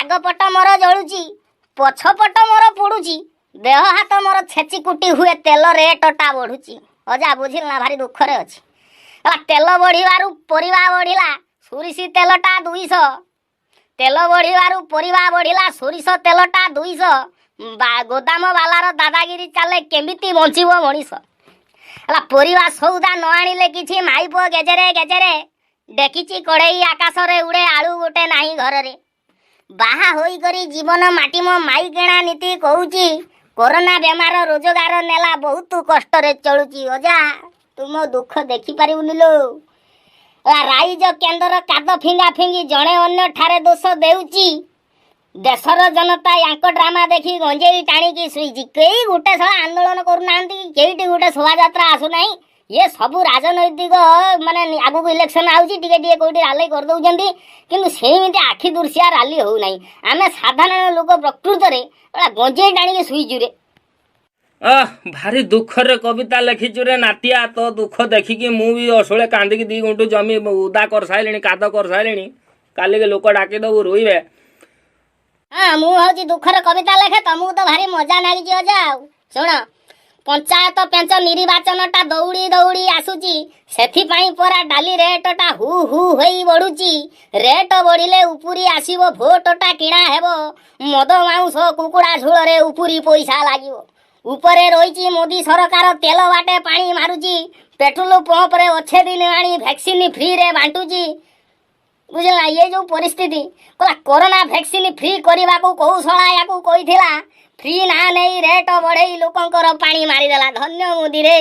ଆଗ ପଟ ମୋର ଜଳୁଛି, ପଛ ପଟ ମୋର ପୋଡୁଛି, ଦେହ ହାତ ମୋର ଛେଚି କୁଟି ହୁଏ, ତେଲ ରେଟଟା ବଢୁଛି। ଅଜା, ବୁଝିଲ ନା, ଭାରି ଦୁଃଖରେ ଅଛି। ହେଲା, ତେଲ ବଢିବାରୁ ପରିବା ବଢିଲା, ସୋରିଷ ତେଲଟା 200। ତେଲ ବଢିବାରୁ ପରିବା ବଢିଲା, ସୋରିଷ ତେଲଟା 200। ଗୋଦାମ ବାଲାର ଦାଦାଗିରି ଚାଲେ, କେମିତି ବଞ୍ଚିବ ମଣିଷ? ହେଲା, ପରିବା ସଉଦା ନ ଆଣିଲେ କିଛି ମାଇପ ଗେଜେରେ ଗେଜେରେ, ଡେକିଚି କଢ଼େଇ ଆକାଶରେ ଉଡ଼େ, ଆଳୁ ଗୋଟେ ନାହିଁ ଘରରେ। ବାହା ହୋଇକରି ଜୀବନ ମାଟି ମୋ ମାଇକିଣା ନୀତି କହୁଛି, କରୋନା ବେମାର ରୋଜଗାର ନେଲା, ବହୁତ କଷ୍ଟରେ ଚଳୁଛି। ଅଜା, ତୁ ମୋ ଦୁଃଖ ଦେଖିପାରିବୁନି ଲୋ। ହେଲା, ରାଇଜ କେନ୍ଦ୍ର କାଦ ଫିଙ୍ଗା ଫିଙ୍ଗି ଜଣେ ଅନ୍ୟ ଠାରେ ଦୋଷ ଦେଉଛି, ଦେଶର ଜନତା ୟାଙ୍କ ଡ୍ରାମା ଦେଖି ଗଞ୍ଜେଇ ଟାଣିକି ଶୋଇଛି। କେହି ଗୋଟେ ଶଳା ଆନ୍ଦୋଳନ କରୁନାହାନ୍ତି, କେଇଠି ଗୋଟେ ଶୋଭାଯାତ୍ରା ଆସୁନାହିଁ। ଇଏ ସବୁ ରାଜନୈତିକ, ମାନେ ଆଗକୁ ଇଲେକ୍ସନ ଆଉଛି, ଟିକେ ଟିକେ କୋଉଠି ରାଲି କରିଦଉଛନ୍ତି, କିନ୍ତୁ ସେମିତି ଆଖି ଦୃଶିଆ ରାଲି ହଉନାହିଁ। ଆମେ ସାଧାରଣ ଲୋକ ପ୍ରକୃତରେ ଗଞ୍ଜେଇ ଟାଣିକି ଶୋଇଛୁ ରେ। ଆহ, ଭାରି ଦୁଃଖରେ କବିତା ଲେଖିଛୁ ରେ ନାତିଆ। ତୋ ଦୁଃଖ ଦେଖିକି ମୁଁ ବି ଅସଳେ କାନ୍ଦିକି 2 ଗୁଣ୍ଠୁ ଜମି ଉଦା କରିସାରିଲିଣି, କାଦ କରିସାରିଲିଣି। କାଲିକି ଲୋକ ଡାକିଦବୁ, ରୋଇବେ। ହଁ, ମୁଁ ହଉଛି ଦୁଃଖର କବିତା ଲେଖେ, ତମକୁ ତ ଭାରି ମଜା ଲାଗିଛି ଅଜା। ଆଉ ଶୁଣ, ପଞ୍ଚାୟତ ପେଞ୍ଚ ନିର୍ବାଚନଟା ଦୌଡ଼ି ଦୌଡ଼ି ଆସୁଛି, ସେଥିପାଇଁ ପରା ଡାଲି ରେଟଟା ହୁ ହୁ ହେଇ ବଢୁଛି। ରେଟ ବଢିଲେ ଉପୁରି ଆସିବ, ଭୋଟଟା କିଣା ହେବ, ମଦ ମାଉଁସ କୁକୁଡ଼ା ଝୋଳରେ ଉପୁରି ପଇସା ଲାଗିବ। ଉପରେ ରହିଛି ମୋଦି ସରକାର, ତେଲ ବାଟେ ପାଣି ମାରୁଛି, ପେଟ୍ରୋଲ ପମ୍ପରେ ଅଛେ ଦିନ ଆଣି ଭ୍ୟାକ୍ସିନ ଫ୍ରିରେ ବାଣ୍ଟୁଛି। ବୁଝିଲ ନା, ଇଏ ଯୋଉ ପରିସ୍ଥିତି କହିଲା, କରୋନା ଭ୍ୟାକ୍ସିନ ଫ୍ରି କରିବାକୁ କୋଉ ଶଳା ୟାକୁ କହିଥିଲା? ଫ୍ରି ନା ନେଇ ରେଟ ବଢେଇ ଲୋକଙ୍କର ପାଣି ମାରିଦେଲା। ଧନ୍ୟ ମୋଦି ରେ।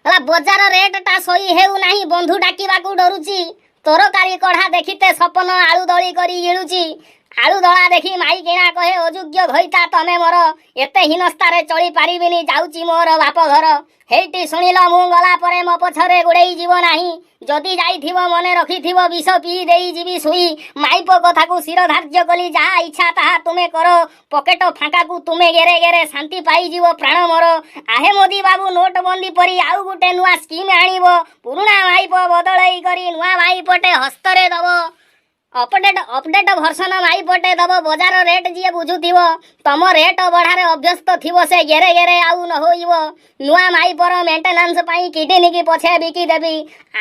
ହେଲା, ବଜାର ରେଟଟା ସହି ହେଉନାହିଁ, ବନ୍ଧୁ ଡାକିବାକୁ ଡରୁଛି, ତରକାରୀ କଢା ଦେଖିତେ ସପନ ଆଳୁ ଦଳି କରି ଗିଳୁଛି। ଆଳୁ ଦଳା ଦେଖି ମାଇକିଣା କହେ, ଅଯୋଗ୍ୟ ଘଇତା ତମେ ମୋର, ଏତେ ହୀନସ୍ତାରେ ଚଳି ପାରିବିନି, ଯାଉଛି ମୋର ବାପ ଘର। ହେଇଟି ଶୁଣିଲ, ମୁଁ ଗଲା ପରେ ମୋ ପଛରେ ଗୋଡେଇ ଯିବ ନାହିଁ, ଯଦି ଯାଇଥିବ ମନେ ରଖିଥିବ, ବିଷ ପିଇ ଦେଇ ଯିବି ଶୋଇ। ମାଇପ କଥାକୁ ଶିର ଧାର୍ଯ୍ୟ କଲି, ଯାହା ଇଚ୍ଛା ତାହା ତୁମେ କର, ପକେଟ ଫାଙ୍କାକୁ ତୁମେ ଗେରେ ଗେରେ ଶାନ୍ତି ପାଇଯିବ ପ୍ରାଣ ମୋର। ଆହେ ମୋଦି ବାବୁ, ନୋଟବନ୍ଦୀ ପରି ଆଉ ଗୋଟେ ନୂଆ ସ୍କିମ୍ ଆଣିବ, ପୁରୁଣା ମାଇପ ବଦଳେଇ କରି ନୂଆ ମାଇପଟେ ହସ୍ତରେ ଦବ, ଅପଡେଟ ଅପଡେଟ ଭର୍ସନ ମାଇପଟେ ଦବ। ବଜାର ରେଟ୍ ଯିଏ ବୁଝୁଥିବ, ତମ ରେଟ୍ ବଢାରେ ଅଭ୍ୟସ୍ତ ଥିବ, ସେ ଗେରେ ଗେରେ ଆଉ ନ ହୋଇବ। ନୂଆ ମାଇପର ମେଣ୍ଟେନାନ୍ସ ପାଇଁ କିଡନୀକି ପଛେ ବିକି ଦେବି,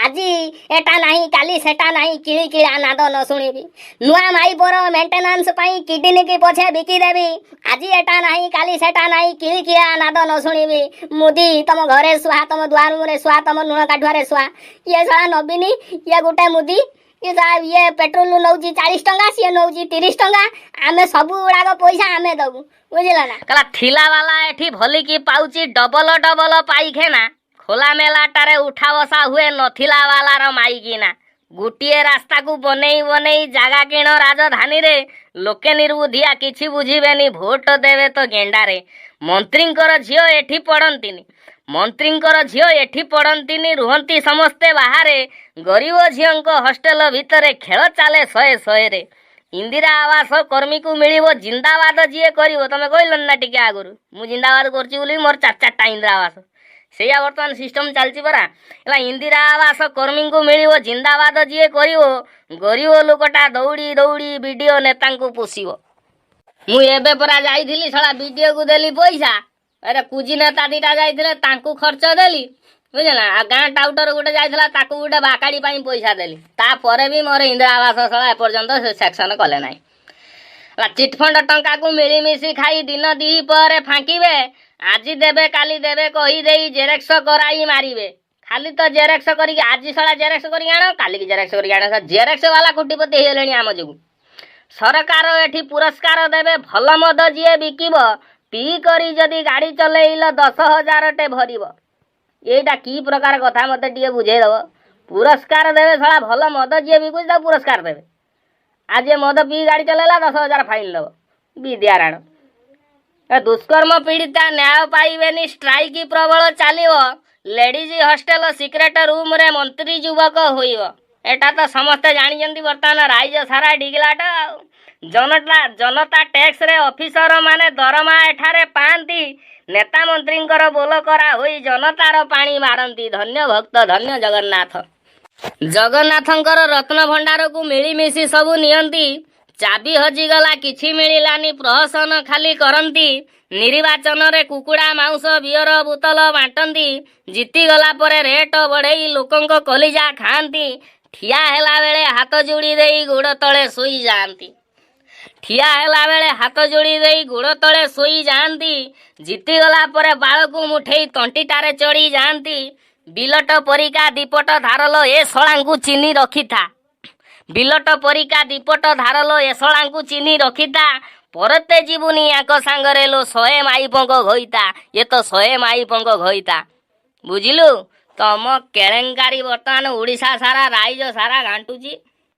ଆଜି ଏଟା ନାହିଁ କାଲି ସେଟା ନାହିଁ, କିଳି କିଳା ନାଦ ନ ଶୁଣିବି। ନୂଆ ମାଇପର ମେଣ୍ଟେନାନ୍ସ ପାଇଁ କିଡନୀକି ପଛେ ବିକି ଦେବି, ଆଜି ଏଟା ନାହିଁ କାଲି ସେଟା ନାହିଁ, କିଳି କିଳା ନାଦ ନ ଶୁଣିବି। ମୋଦି, ତମ ଘରେ ଶୁଆ, ତମ ଦୁଆର ମୁହଁରେ ଶୁଆ, ତମ ଲୁଣ କାଠୁଆରେ ଶୁଆ। ଇଏ ଶଳା ନବୀନି, ଇଏ ଗୋଟେ ମୋଦି। ଇଏ ଶଳା, ଇଏ ପେଟ୍ରୋଲ ନଉଛି 40 ଟଙ୍କା, ସିଏ ନଉଛି 30 ଟଙ୍କା। ଆମେ ସବୁ ଗୁଡାକ ପଇସା ଆମେ ଦବୁ, ବୁଝିଲ ନା? କହିଲା, ଥିଲା ବାଲା ଏଠି ଭଲିକି ପାଉଛି ଡବଲ ଡବଲ ପାଇଖାନା, ଖୋଲା ମେଲାଟାରେ ଉଠା ବସା ହୁଏ ନଥିଲା ବାଲାର ମାଇକିନା। ଗୋଟିଏ ରାସ୍ତାକୁ ବନେଇ ବନେଇ ଜାଗା କିଣ ରାଜଧାନୀରେ, ଲୋକେ ନିର୍ବୁଦ୍ଧିଆ କିଛି ବୁଝିବେନି, ଭୋଟ ଦେବେ ତ ଗେଣ୍ଡାରେ। ମନ୍ତ୍ରୀଙ୍କର ଝିଅ ଏଠି ପଢନ୍ତିନି, ମନ୍ତ୍ରୀଙ୍କର ଝିଅ ଏଠି ପଢନ୍ତିନି, ରୁହନ୍ତି ସମସ୍ତେ ବାହାରେ, ଗରିବ ଝିଅଙ୍କ ହଷ୍ଟେଲ ଭିତରେ ଖେଳ ଚାଲେ ଶହେ ଶହେରେ। ଇନ୍ଦିରା ଆବାସ କର୍ମୀକୁ ମିଳିବ, ଜିନ୍ଦାବାଦ ଯିଏ କରିବ। ତମେ କହିଲନି ନା ଟିକେ ଆଗରୁ, ମୁଁ ଜିନ୍ଦାବାଦ କରୁଛି ବୋଲି ମୋର ଚାରି ଚାରିଟା ଇନ୍ଦିରା ଆବାସ। ସେଇଆ ବର୍ତ୍ତମାନ ସିଷ୍ଟମ ଚାଲିଛି ପରା। ହେଲା, ଇନ୍ଦିରା ଆବାସ କର୍ମୀଙ୍କୁ ମିଳିବ, ଜିନ୍ଦାବାଦ ଯିଏ କରିବ, ଗରିବ ଲୋକଟା ଦୌଡ଼ି ଦୌଡ଼ି ବିଡିଓ ନେତାଙ୍କୁ ପୋଷିବ। ମୁଁ ଏବେ ପରା ଯାଇଥିଲି ଶଳା, ବିଡିଓକୁ ଦେଲି ପଇସା। ଆରେ, କୁଜି ନେତା ଦିଟା ଯାଇଥିଲେ, ତାଙ୍କୁ ଖର୍ଚ୍ଚ ଦେଲି, ବୁଝିଲ ନା? ଆଉ ଗାଁ ଟାଉଟର ଗୋଟେ ଯାଇଥିଲା, ତାକୁ ଗୋଟେ ବାକାଡି ପାଇଁ ପଇସା ଦେଲି। ତାପରେ ବି ମୋର ଇନ୍ଦିରା ଆବାସ ଶଳା ଏପର୍ଯ୍ୟନ୍ତ ସେ ସେକ୍ସନ କଲେ ନାହିଁ। ହେଲା, ଚିଟଫଣ୍ଡ ଟଙ୍କାକୁ ମିଳିମିଶି ଖାଇ ଦିନ ଦ୍ୱିପହରେ ଫାଙ୍କିବେ, ଆଜି ଦେବେ କାଲି ଦେବେ କହିଦେଇ ଜେରେକ୍ସ କରାଇ ମାରିବେ। ଖାଲି ତ ଜେରେକ୍ସ କରିକି, ଆଜି ଶଳା ଜେରେକ୍ସ କରିକି ଆଣ, କାଲିକି ଜେରେକ୍ସ କରିକି ଆଣ। ଜେରେକ୍ସ ବାଲା କୋଟିପତି ହେଇଗଲେଣି ଆମ ଯୋଗୁ। ସରକାର ଏଠି ପୁରସ୍କାର ଦେବେ ଭଲ ମଦ ଯିଏ ବିକିବ, ପିଇ କରି ଯଦି ଗାଡ଼ି ଚଲେଇଲ 10,000ଟେ ଭରିବ। ଏଇଟା କି ପ୍ରକାର କଥା, ମତେ ଟିକେ ବୁଝେଇଦବ? ପୁରସ୍କାର ଦେବେ ଶଳା, ଭଲ ମଦ ଯିଏ ବିକୁଛି ତାକୁ ପୁରସ୍କାର ଦେବେ, ଆଉ ଯିଏ ମଦ ପିଇ ଗାଡ଼ି ଚଲେଇଲା 10,000 ଫାଇନ୍ ଦବ। ବିଦ୍ୟାରାଣ। ଏ ଦୁଷ୍କର୍ମ ପୀଡ଼ିତା ନ୍ୟାୟ ପାଇବେନି, ଷ୍ଟ୍ରାଇକ୍ ପ୍ରବଳ ଚାଲିବ, ଲେଡିଜ ହଷ୍ଟେଲ ସିକ୍ରେଟ ରୁମରେ ମନ୍ତ୍ରୀ ଯୁବକ ହୋଇବ। ଏଟା ତ ସମସ୍ତେ ଜାଣିଛନ୍ତି, ବର୍ତ୍ତମାନ ରାଇଜ ସାରା ଡିଗିଲାଟ। ଆଉ ଜନତା ଜନତା ଟ୍ୟାକ୍ସରେ ଅଫିସର ମାନେ ଦରମା ଏଠାରେ ପାଆନ୍ତି, ନେତା ମନ୍ତ୍ରୀଙ୍କର ବୋଲ କରା ହୋଇ ଜନତାର ପାଣି ମାରନ୍ତି। ଧନ୍ୟ ଭକ୍ତ, ଧନ୍ୟ ଜଗନ୍ନାଥ। ଜଗନ୍ନାଥଙ୍କର ରତ୍ନ ଭଣ୍ଡାରକୁ ମିଳିମିଶି ସବୁ ନିଅନ୍ତି, ଚାବି ହଜିଗଲା କିଛି ମିଳିଲାନି, ପ୍ରହସନ ଖାଲି କରନ୍ତି। ନିର୍ବାଚନରେ କୁକୁଡ଼ା ମାଉଁସ ବିୟର ବୋତଲ ବାଣ୍ଟନ୍ତି। ଜିତିଗଲା ପରେ ରେଟ ବଢ଼େଇ ଲୋକଙ୍କ କଲିଜା ଖାଆନ୍ତି। ଠିଆ ହେଲା ବେଳେ ହାତ ଯୋଡ଼ି ଦେଇ ଗୋଡ଼ ତଳେ ଶୋଇଯାଆନ୍ତି। ଠିଆ ହେଲା ବେଳେ ହାତ ଯୋଡ଼ି ଦେଇ ଗୋଡ଼ ତଳେ ଶୋଇ ଯାଆନ୍ତି। ଜିତିଗଲା ପରେ ବାଳକୁ ମୁଠେଇ ତଣ୍ଟିଟାରେ ଚଢ଼ି ଯାଆନ୍ତି। ବିଲଟ ପରିକା ଦିପଟ ଧାରଲ ଏ ଶଳାଙ୍କୁ ଚିହ୍ନି ରଖିଥା। ବିଲଟ ପରିକା ଦିପଟ ଧାରଲ ଏ ଶଳାଙ୍କୁ ଚିହ୍ନି ରଖିଥା। ପରତେ ଯିବୁନି ୟାଙ୍କ ସାଙ୍ଗରେ ଲୋ, 100 ମାଇପଙ୍କ ଘଇତା। ଏ ତ 100 ମାଇପଙ୍କ ଘଇତା, ବୁଝିଲୁ? ତମ କେଳେଙ୍କାରୀ ବର୍ତ୍ତମାନ ଓଡ଼ିଶା ସାରା, ରାଇଜ ସାରା ଘାଣ୍ଟୁଛି।